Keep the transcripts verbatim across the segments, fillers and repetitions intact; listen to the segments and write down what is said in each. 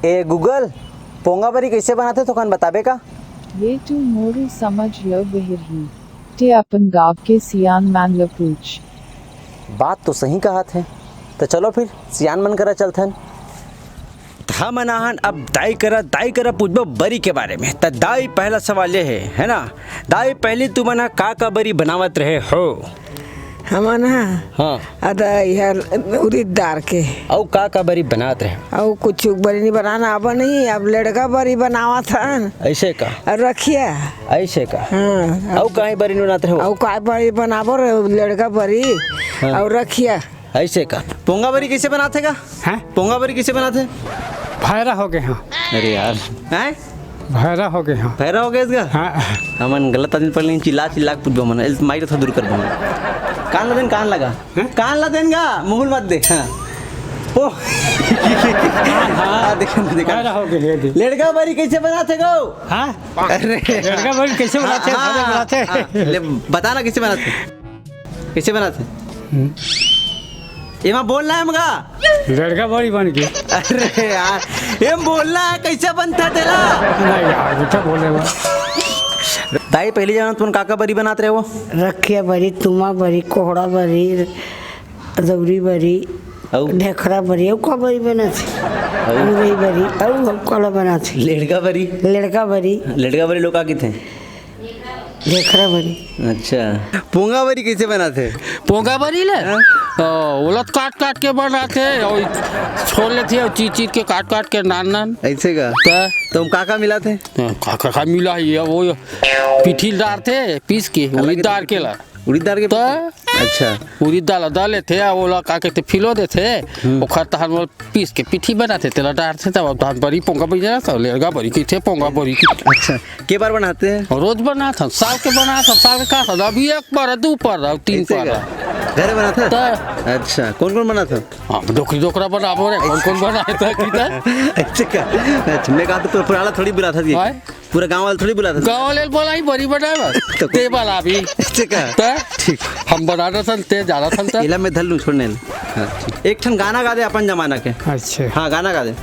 ए Google, पोंगा बरी कइसे बनाथे, थोकन बताबे का? ये तो मोर समझ ल बहिर ही। ते अपन गाँव के सियान मन ल पूछ। बात तो सही कहत हे। त चलो फिर सियान मन करा चलथन। त हमन आहन अब दाई करा, दाई करा पूछबो बरी के बारे में। त दाई, पहला सवाल ये हे, है ना? दाई, पहली तुमन ह का का बरी बनावत रहे हो? हमन ह? हाँ। अदा इहर उरिद दार के। अउ का का बरी बनात रहे? अउ कुछ बरी नहीं बनाना, अब नहीं, अब लेड़गा बरी बनावत हन। ऐसे का? अउ रखिया। ऐसे का? हाँ। अउ काई बरी बनात रहे हो? अउ काई बरी बनाबो रे, लेड़गा बरी। हाँ। अउ रखिया। ऐसे का? पोंगा बरी कइसे बनाथे का? हैं? पोंगा बरी कइसे बनाथे? भैरा हो गए हाँ। अरे यार। हैं? भैरा हो गए हाँ। भैरा हो गए इसका? हाँ। हमन गलत आदमी पकड़ लेन, चिल्ला चिल्ला के पूछबो मन, माइर था दूर करबो मन। कान ला देन, कान लगा। हैं? कान ला देन गा, मुहुल मत दे। हाँ। ओ। हाँ, देखो, देखो। भैरा हो गए, ये देख। लेड़गा बरी कइसे बनाथे गो? हाँ? अरे। लेड़गा बरी कइसे बनाथे? हाँ, भैरा बनाथे? हाँ, ले, बता ना कइसे बनाथे? कइसे बनाथे? हम्म। एमा बोलना हे मगा। लेड़गा बरी बन के। अरे यार, एम बोलना हे, कइसे बनथे तेला? नहीं यार, बेटा बोले बा। दाई, पहली जमाना तुमन का का बरी बनात रहे हो? रखिया बरी, तुमा बरी, कोहड़ा बरी, दौरी बरी, अउ? ढेखरा बरी, अउ का बरी बनाथे? अउ? मुरई बरी, अउ, अउ काला बनाथे? लेड़गा बरी। लेड़गा बरी। लेड़गा बरी लोग का कहिथे? ढेखरा बरी। अच्छा, पोंगा बरी कइसे बनाथे? पोंगा बरी ले? हाँ? ओ, ओला तो काट काट के बनाथे, अउ छोड़ लेथे, अउ चीर चीर के, काट काट के, नान नान। ऐसे का? त? त ओमा का का मिलाथे? हाँ, का का, का मिला हे, ये वो पीठी डारथे पीस के, काला उरिद के दार के ला। उरिद दार के त? पीठी? अच्छा। उरिद दाल ला डार लेथे, अउ ओला का कहिथे, फिलो देथे, हम्म। ओखर तहन वो पीस के पीठी बनाथे, तेला डारथे, तब धान बरी पोंगा बन जाथे, लेड़गा बरी कहिथे, पोंगा बरी कहिथे। अच्छा, के बार बनाथे? रोज बनाथन, साल के बनाथन, साल के का साल, अभी एक बार, दू बार, अउ तीन ऐसे बार। का? घरे बनाथे? त अच्छा, कौन कौन बनाथे? हाँ, डोकरी डोकरा बनाबो रे, कौन कौन बनाथे कि त? अच्छा का? अच्छा, मैं कहा तो पूरा पुराला थोड़ी बुलाथा ये। हाँ? पूरा गांव वाला थोड़ी बुलाथा। गांव वाले बोला ही बरी बनाबो। तो ते वाला अभी। अच्छा का? त? ठीक। हम बना रहे थे, ते जा रहा था, त? एला मैं धर लूं, छोड़ने ले। हाँ, ठीक। एक ठन गाना गा दे अपन जमाना के। अच्छा। हाँ, गाना गा दे।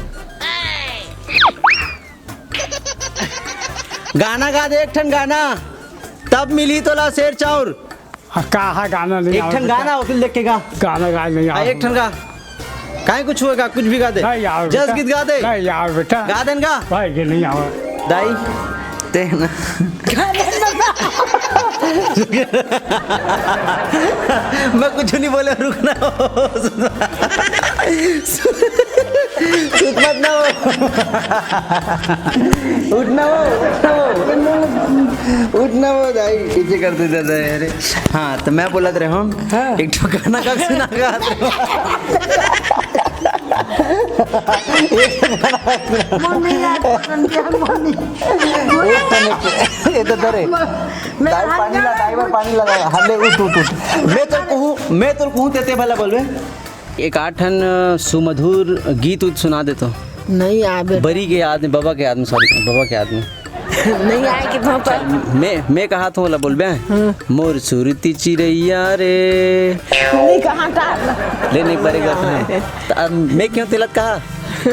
गाना गा दे, एक ठन गाना। तब मिली तोला सेर चाउर। आ, का हा गाना नहीं एक आवत ठन बेटा। गाना होतिल देख के गा। गाना गाए नहीं आ, आवत। एक ठन गा। काहे कुछ होएगा, कुछ भी गा दे। नहीं यार जस बेटा। गीत गा दे। नहीं यार बेटा। गा देन गा। भाई ये नहीं आवत। दाई, ते ना। मैं कुछ नहीं बोले, रुकना हो। सुत मत ना हो। उठना हो, उठना हो। उठना हो, दाई, कइसे कर देथे दाई, अरे। हाँ, त मैं बोलत रहे हूँ, हाँ। एक ठो गाना का सुना गा। मम्मी यार, मम्मी। ये तो धरे। मैं दाई, पानी ला, दाई बर पानी लगा। हाँ, ले, उठ, उठ, उठ। मैं तो कहूँ, मैं तो कहूँ, ते, ते भला बोलबे। एक आध ठन सुमधुर गीत उत सुना दे तो। नहीं आबे। बरी के याद में, बबा के याद में, sorry, बबा के याद में। नहीं आए कि तो पर मैं, मैं कहा तो ला बोलबे। हाँ। मोर सुरती चिरैया रे। नहीं कहा था। ले नहीं पड़ेगा। हाँ। त अब मैं क्यों तिलक कहा?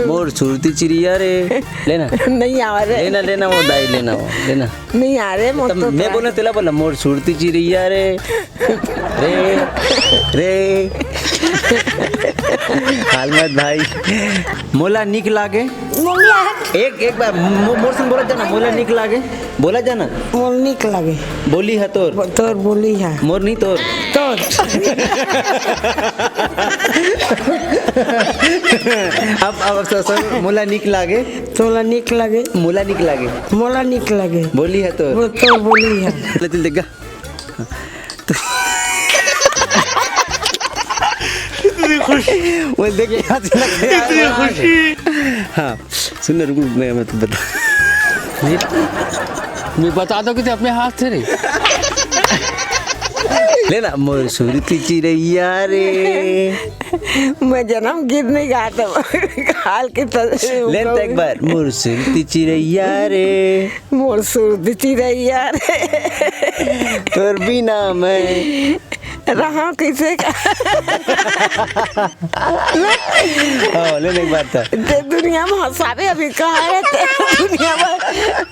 मोर सुरती चिरैया रे। लेना। नहीं आवा रे। लेना, लेना वो दाई, लेना वो, लेना। नहीं आ रे, मोर तब तो मैं बोलना तेला बोला, मोर सुरती चिरैया रे। रे, रे। हाल मत भाई। मोला निक लागे। मोला। एक, एक बार मो-, मोर संग बोला जाना, मोला निक लागे। बोला जाना। मोर निक लागे। बोली है तोर। बो-, तोर बोली है। मोर नहीं तोर। तोर। अब, अब, अब स-, स-, मोला निक लागे। तोला निक लागे। मोला निक लागे। मोला निक लागे। बोली है तोर। वो तोर बोली है। ले, दिल देख गा। इतनी खुशी। वो देख के हंस लग गया। इतनी खुशी। हाँ, सुन ना, रुक, रुक, मैं, मैं तो बता। मैं, मैं बता दो कि ते अपने हाथ से रे। लेना, मोर सुरती चिरैया रे। मैं जन्म गीत नहीं गाता, हाल के त-, लेन तो एक बार, मोर सुरती चिरैया रे। मोर सुरती चिरैया रे। तोर बिना मैं रहा कैसे का? हाँ, ले एक बात था। ते दुनिया में हंसावे अभी कहाँ रहते? दुनिया में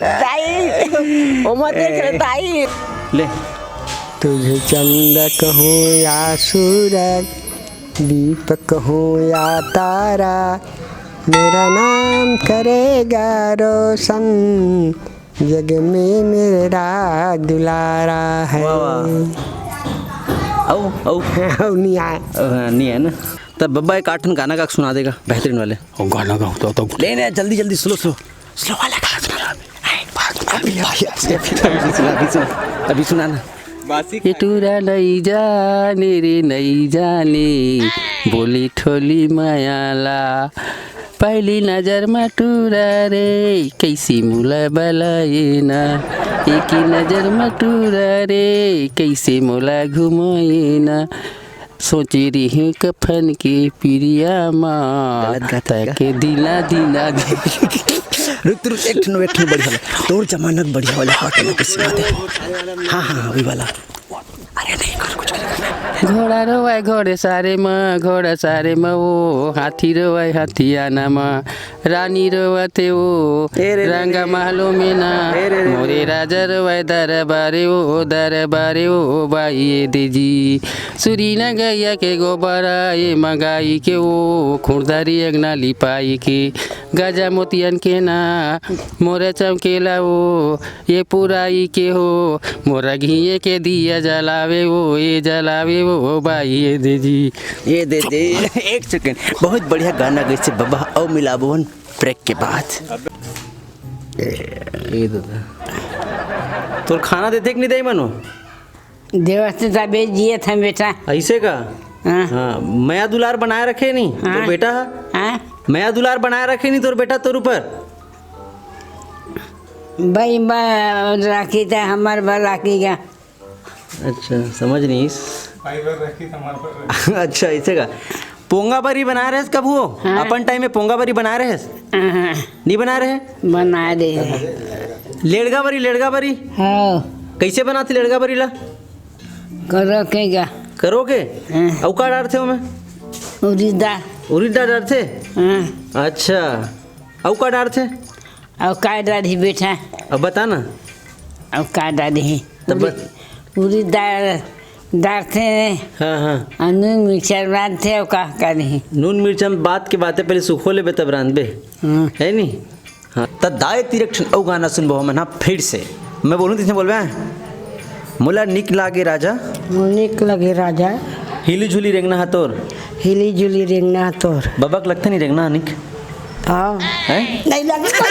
दाई, उम्र देख रहे दाई। ले। तुझे चंद कहूँ या सूरज, दीपक हूँ या तारा, मेरा नाम करेगा रोशन, जग में मेरा दुलारा है। वाह, वाह। अउ, अउ। अउ नहीं आए। अ, हाँ, नहीं है ना। तब बब्बा एक आठ गाना गा के सुना देगा, बेहतरीन वाले। वो गाना गाओ तो, तो ले, ले, जल्दी, जल्दी, स्लो, स्लो। स्लो वाला गाना सुना। अभी, अभी, अभी, अभी सुना, अभी सुना, अभी सुना ना। ये टूरा नहीं जाने रे, नहीं जाने, बोली ठोली मयाला। पहली नजर म टूरा रे, कैसे मोला बलाए ना। एक ही नजर म टूरा रे, कैसे मोला घुमाए ना। सोचे रही कफन के पिरिया मा, गलत गाता है ताके दिला दिला दे। रुक, रुक, एक ठन, एक ठन बढ़िया वाला। तोर जमाना के बढ़िया वाला, हाँ, गाना कुछ सुना दे। हाँ, हाँ, हाँ, वही वाला। अरे नहीं, कुछ, कुछ, कुछ। घोड़ा रोवाय घोड़े सारे म, घोड़ा सारे म वो, हाथी रोवाय हाथियाना म, रानी रोवते वो, ए रे रे रंगा रे। महलो में ना, ए रे रे रे। मोरे राजा रोवाय दरबारे वो, दरबारे वो, बाई ए दे जी। सुरी न गैया के गोबरा, ए मंगाई के वो, खुरदारी अंगना लिपाई के, गजा मोतियन के ना, मोरे चमकेला वो, ये पुराई के हो, मोरा घिये के दिया जलावे वो, ये जलावे वो, बाई ए दे जी। ये दे दे। एक सेकंड, बहुत बढ़िया गाना गइसे बब्बा, अउ मिलाबोन ब्रेक के बाद। ये दादा, तोर खाना देथे कि नहीं दे मनो? देवस तबे जियत हम बेटा। ऐसे का? हाँ। हाँ, मया दुलार बनाए रखे नहीं तोर हाँ। बेटा हा? हाँ? मया दुलार बनाए रखे नहीं तोर बेटा तोर ऊपर? भाई बा राखी त हमर बा राखी गा। अच्छा, समझ नहीं इस। अच्छा, ऐसे का? पोंगा बरी बनाए रहे कब हो? हाँ। अपन टाइम में पोंगा बरी बनाए रहे? हाँ, नहीं बनाए रहे? बना दे। लेड़गा बरी, लेड़गा बरी। हाँ। कैसे बनाते लेड़गा बरी ला? करो के गा। करो के? हाँ। अउ का डारथे ओमे? उड़ी दार। उरीद दार डारथे? हाँ। अच्छा, अउ का डारथे? अउ का डारी बेटा? अब बता ना। अउ का डारी? तब उड़ी दार डारथे। हाँ, हाँ। अउ नून मिर्चा डारथे अउ का करी? नून मिर्चा में बात के बातें पहले सुखो लेबे तब रांधबे। हाँ। है नी? हाँ, त दाए तीर एक ठन अउ गाना सुनबो हमन, हाँ, फिर से। मैं बोलूँ, तइसने बोलबे, हाँ? मोला निक लागे राजा। निक लगे राजा। हिली झुली रेंगना हा तोर। हिली जुली रेंगना हा तोर। बबक लगथे नहीं रेंगना हा निक? हाँ। हैं? नहीं लगता।